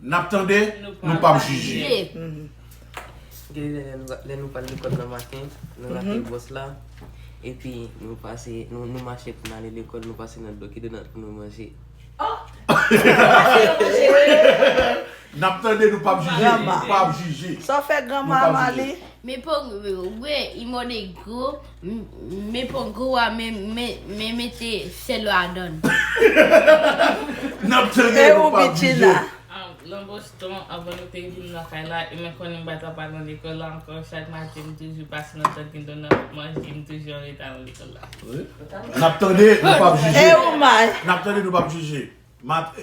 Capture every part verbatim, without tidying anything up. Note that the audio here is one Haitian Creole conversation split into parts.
N ap tande, nou p ap jije. Gen de lè, lè nou, lè nou pral lekòl nan maten, nou rate bòs la, epi nou pase, nou, nou mache pou n ale lekòl, nou pase nan dlo ki donat pou nou manje. N ap tande, nou p ap jije, nou p ap jije. Sa w fè granma Mali? Men pon gwe, imo de gwo, men pon gwo a, men mete sèl ladan. N ap tande, nou p ap jije. Lan Boston, anvan nou te vin nan kay la, e mwen konnen m pa t ap al nan lekòl la ankò. Chak maten, m toujou pase nan Dunkin Donut, m ap manje, m toujou anreta nan lekòl la. N ap tande, nou p ap jije. E ou may? N ap tande, nou p ap jije. Mat,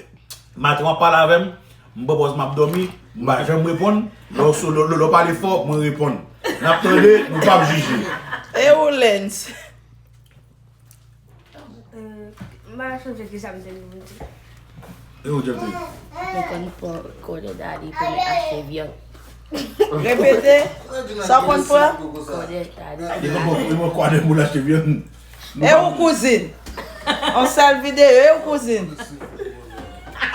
maten w ap pale avè m, m pran pòz m ap dòmi, m pa janm reponn. Lè w so- lè w- lè w pale fò, mwen reponn. N ap tande, nou p ap jije. E ou Lens? M pa sonje kisa m te vin di. E ou Jeffrey? Mwen konn pran kòdè dadi pou mwen achte vyann. Repete. Sa w konn pran? Kòdè dadi. Li pran li pran kòdè pou l achte vyann. E ou kouzin? On sèl videyo, e ou kouzin?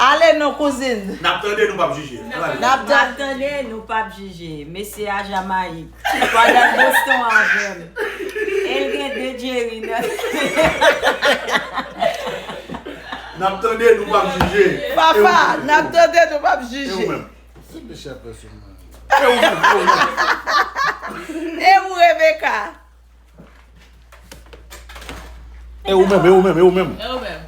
Ale non kouzin. N ap tande, nou p ap jije. N ap N ap N ap tande, nou p ap jije. Mesye a Jamayik. Kwadan Boston avè m. E l gen de Jerry nan. N ap tande, nou p ap jije. Fafa, n ap tande, nou p ap E ou jije. menm? Se pechè pèsonèl. E ou menm? E ou menm? E ou Rebeka? E ou menm, e ou menm, e ou menm? E ou menm?